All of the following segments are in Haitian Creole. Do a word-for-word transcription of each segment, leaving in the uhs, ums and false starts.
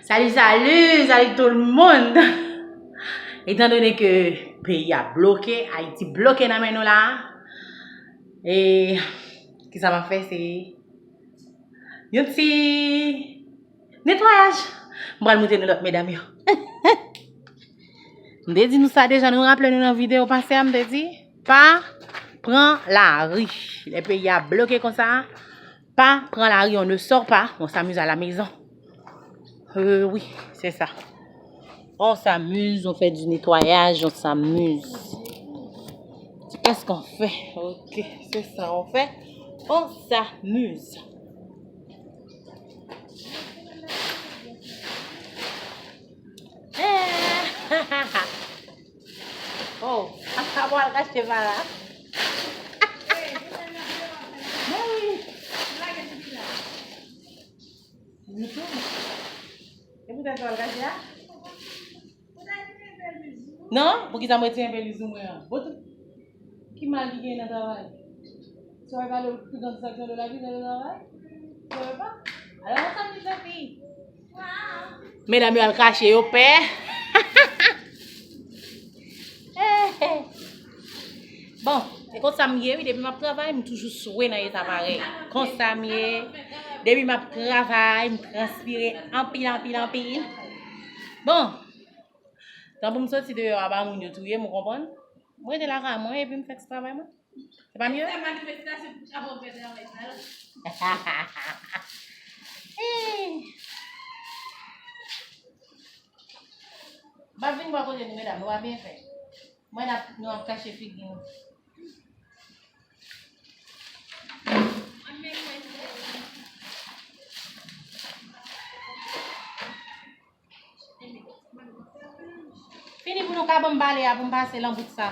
Salut, salut, salut tout le monde. Etandone ke peyi a bloke, Ayiti bloke nan men nou la, e kisa m ap fè, se yon ti netwayaj. M pral montre nou lòt medam yo. M te di nou sa deja, nou raple nou nan videyo pase a, m te di, pa pran lari. Lè peyi a bloke konsa, pa pran lari, on ne sort pas, on s'amuse à la maison. Euh, oui, c'est ça. On s'amuse, on fait du nettoyage, on s'amuse. Qu'est-ce qu'on fait? Ok, c'est ça, on fait. On s'amuse. Oh, apa w al rachte pa la? Men wi. Mouton. E poutèt sa w al rachte a? Non, poukisa m retire pèliz ou mwen an? Bon, ki mal ki genyen nan travay? Si w al pale pli gran distraksyon de la vi nan travay? Ou wè pa? Alò, ansanm li fè fi. Medam yo al kache, yo pè. Bon, e konsa m ye, wi, depi m ap travay, m toujou swe nan eta parèy. Konsa m ye, depi m ap travay, m transpire anpil, anpil, anpil. Bon, tan pou m soti deyò a ba moun yo touye m, ou konprann? M rete lakay mwen epi m fè ti travay mwen. Se pa mye? M ap vin bò kote nou, medam, nou pa byen fè. Mwen ap, nou ap kache figi nou. Fini pou nou ka ban m bale a pou m pase lan bout sa.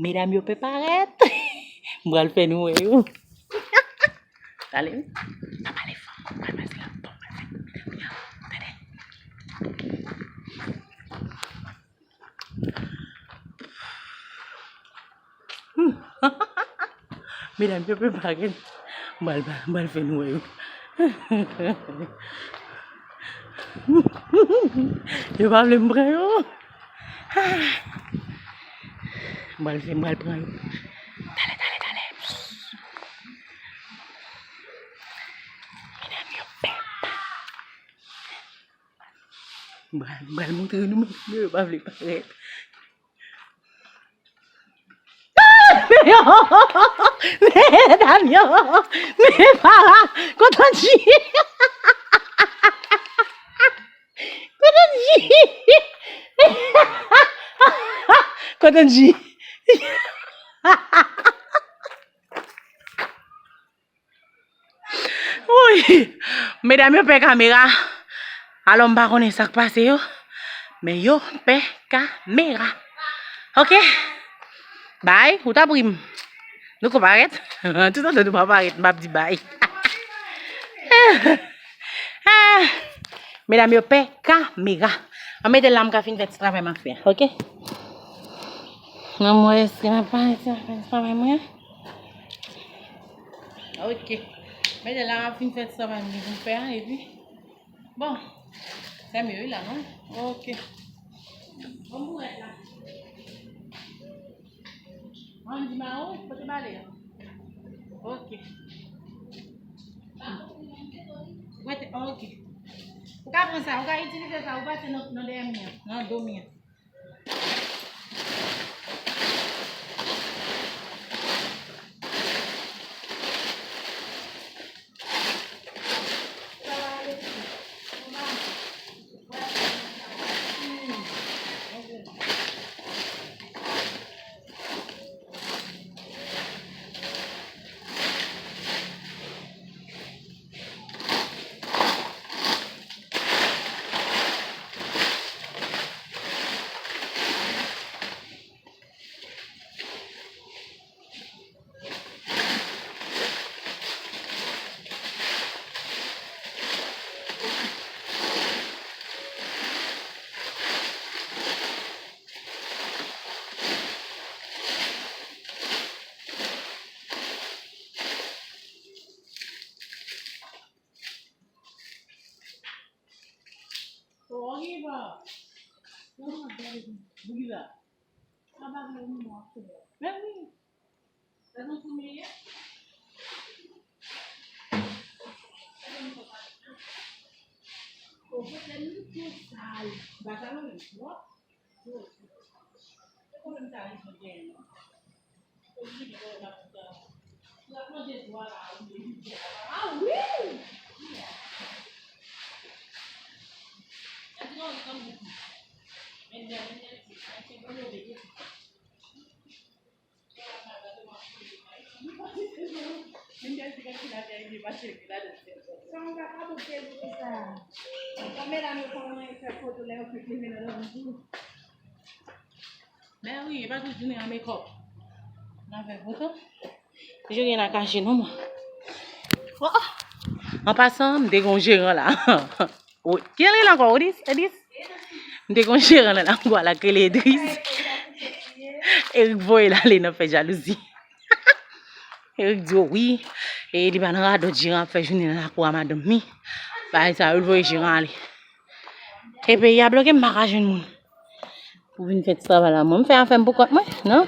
Medam yo pe parèt. M pral fè nou wè yo. Tande wi. Pa pale fò. M pral pase la. Bon, m pral fè medam yo. Tande. Medam yo pe parèt. M pral, m pral fè nou wè yo. Yo pa vle m pran yo. M pral fè, m pral pran yo. Talè, talè, talè. Medam yo pè. M pral, m pral montre nou, men yo pa vle parèt. Medam yo, men para, kontan di. Kontan di. Kontan di. Woy! Medam yo pè kamera. Alò, m pa konnen sa k pase yo. Men yo pè kamera. Ok? Bay, ou t ap ri m. Nou ko parèt? Toutotan nou pa parèt, m p ap di bay. Ah! Medam yo pè kamera. An mete l la, m ka fin fè ti travay m ap fè a, ok? Nan mwen, èske m ap parèt fè travay mwen? Ok. Mete la, m ap fin fè ti travay m gen pou m fè a, epi, bon, se mye wi la, non? Ok. Bon, m pou rèt la. Ann di Mawon, kote bale a? Ok. Wete, ok. Ou ka pran sa, ou ka itilize sa, ou pase nan, nan dèyè mi an, nan do mi an. Wi, bon. Kòman w ap gade pou ki sa? Sa bagay ou mwen ap fè. Men wi. Sa nou sou meye? Ou pote nou tou sal. Ba sa nou menm, non? Se pwoblèm sa rezon gen, non? Ou vini pwoblèm la pou sa. Ou ap manje swa la, ou vini. Ah wi! Sa di non, li konn bouki. Men, men, men, men, men, se bon, yo, bebe. Men wi, e pa tout jounen an mekòp. N a fè foto. Toujou gen nan kache non mwen. Oh, oh. An pasan, m te gen yon jeran la. Ki rele l ankò? Odis? Edis? M te gon jeran nan lakou a la k rele Edris. Erik voye l ale nan fè jalouzi. Erik di w wi, e li pa nan radòt jeran ap fè jounen nan lakou a madanm li. Bagay sa yo, l voye jeran ale. E peyi a bloke, m pa ka jwenn moun. Pou vin fè ti travay la. Mwen, m fè afè m pou kont mwen, non?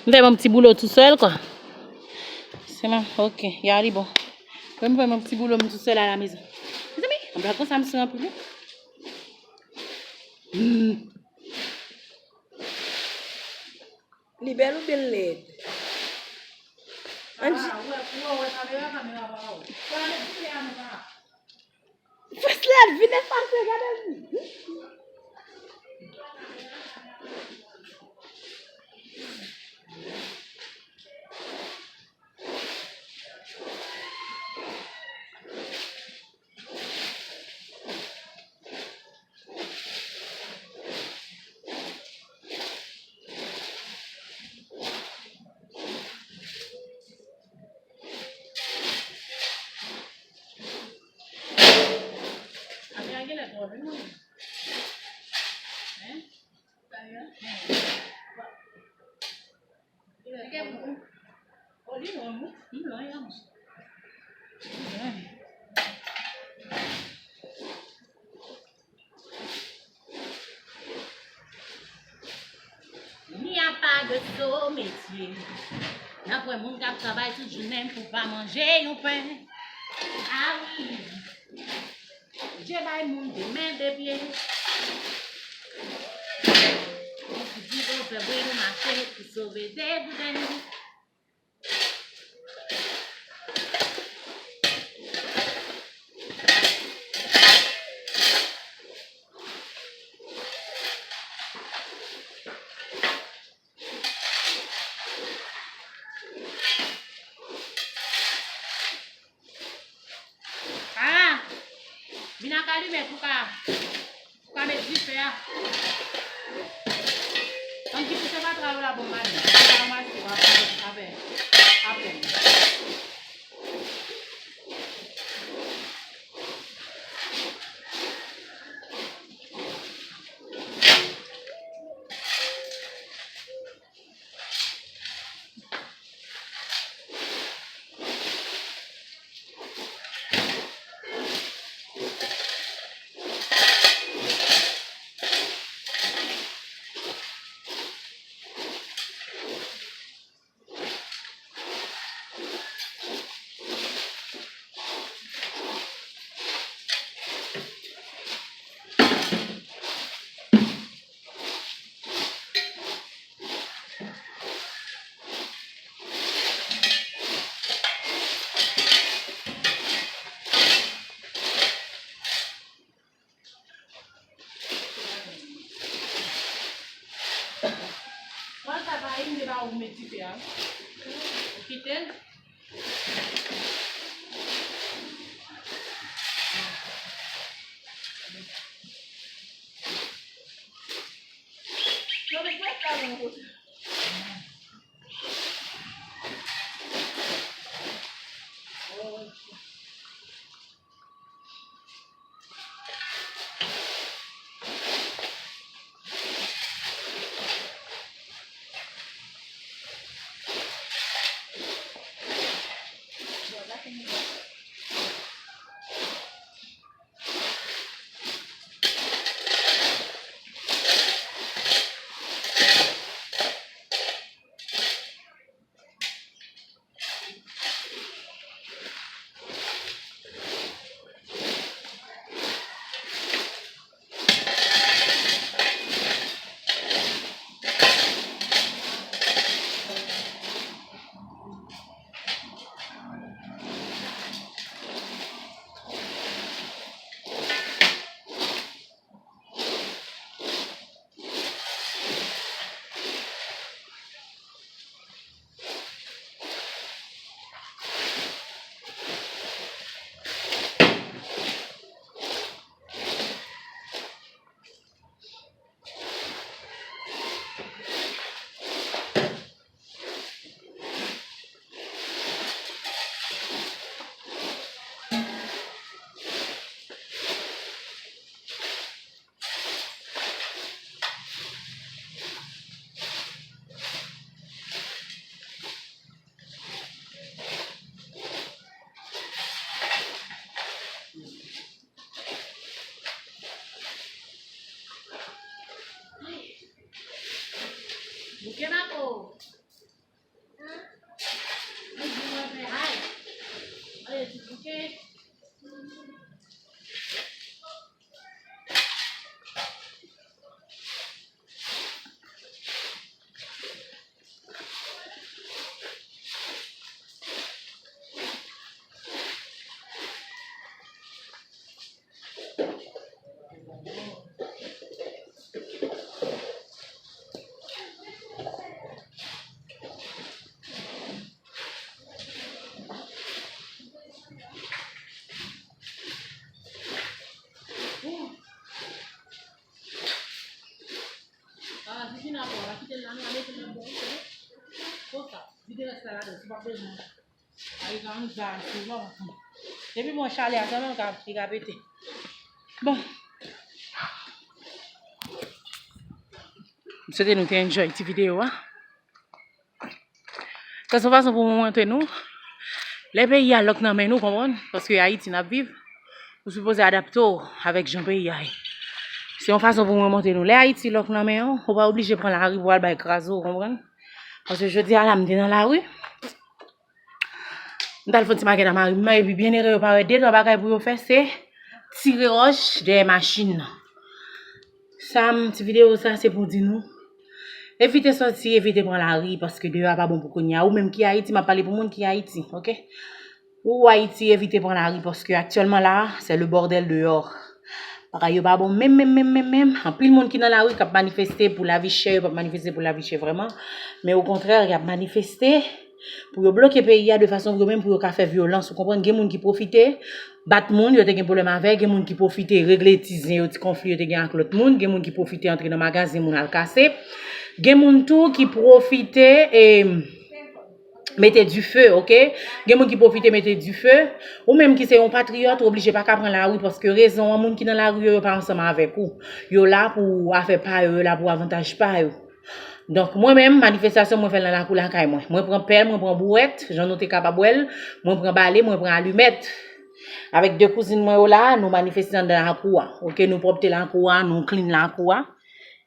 M fè yon ti boulot tou sèl, kwa. Se mwen, ok, ya li bon. Mwen, m fè yon ti boulot m tou sèl a la mezon. Mezanmi, anba konsa m sou anpil, wi. Hmm. Li bèl oubyen l lèd? Ann di. Fas la vin efase, gade. Afè a genlè twò vre, wi. Hein? Sa ye? Hein. Li gen bon. Oh, li long, wi. Li long, li long. Il n'y a pas de sot métier. Nan pwen moun k ap travay tout jounen pou pa manje yon pen. Ah wi. Dye bay moun de men de pye. Pou di bon fè bri nou mache pou sove degouden. Ah! Vin ak alimet pou ka, pou ka met dife a. Ann ki pouse fatra yo la bon maten. Fatra yo mache, w ap fè apèn. Pran sa pa vin devan ou met dife a. Ou kite l. Non, men kòb la nan kote. Kenako. Mwen di mwen fè ay. Ay, ti bouke. Ah, si fin apò, va kite l la, nou va mete l nan bò, wi, konsa. Vide rès la ladan, si w pa bezwen. Ay, kan m za, si w pa. Depi bon, chalè a, sa menm ka, li ka pete. Bon. M swete nou te enjoy ti videyo a. Sa se yon fason pou mwen montre nou. Lè peyi a lòk nan men nou, konprann? Paske Ayiti n ap viv, ou sipoze adapte w avèk jan peyi a ye. Se yon fason pou mwen montre nou. Lè Ayiti lòk nan men w, ou pa oblije pran lari pou al bay kraze w, konprann? Paske jodi a la, m te nan lari. M t al fè yon ti makèt a mari m nan, epi byenere yo parèt de twa bagay pou yo fè, se tire wòch dèyè machin nan. Sa m, ti videyo sa, se pou di nou, evite sòti, evite pran lari, paske deyò a pa bon pou kounye a. Ou menm ki Ayiti, m ap pale pou moun ki Ayiti, oke? Ou Ayiti, evite pran lari, paske aktyèlman la, c'est le bordel dehors. Bagay yo pa bon menm, menm, menm, menm, menm. Anpil moun ki nan lari k ap manifeste pou lavi chè, yo p ap manifeste pou lavi chè vrèman. Men okontrè, y ap manifeste pou yo bloke peyi a de fason pou yo menm pou yo ka fè vyolans. Ou konprann? Gen moun ki pwofite bat moun yo te gen pwoblèm avè, gen moun ki pwofite regle ti zen yo, ti konfli yo te gen ak lòt moun, gen moun ki pwofite antre nan magazen moun al kase, gen moun tou ki pwofite, e, mete dife, oke? Gen moun ki pwofite mete dife. Ou menm ki se yon patriyòt, ou oblije pa ka pran lari paske rezon an, moun ki nan lari yo, yo pa ansanm avèk ou. Yo la pou afè pa yo, yo la pou avantaj pa yo. Donk, mwen menm, manifestasyon mwen fè l nan lakou lakay mwen. Mwen pran pèl, mwen pran bouwèt, jan nou te kapab wè l, mwen pran bale, mwen pran alimèt. Avèk de kouzin mwen yo la, nou manifeste anndan lakou a. Oke, nou pwòpte lakou a, nou clean lakou a.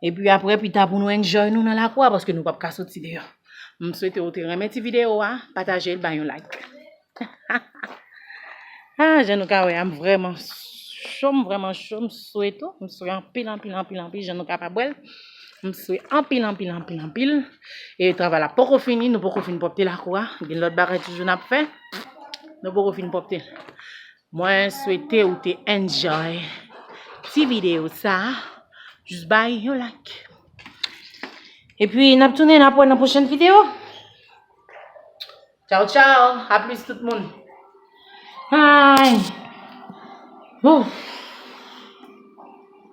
Epi apre, pita pou nou enjoy nou nan lakou a, paske nou p ap ka soti deyò. M swete w te renmen ti videyo a, pataje l, bay yon like. Ah, jan nou ka wè a, m vrèman cho, m vrèman cho, m swe tou, m swe anpil, anpil, anpil, anpil, jan nou kapab wè l. M swe anpil, anpil, anpil, anpil. E travay la poko fini, nou poko fin pwòpte lakou a. Gen lòt bagay toujou n ap fè. Nou poko fin pwòpte l. Mwen swete ou te enjoy ti videyo sa. Jis bay yon like. Epi, n ap tounen, n ap wè nan pwochèn videyo. Tchao, tchao. A plis tout moun. Ay. Ouf.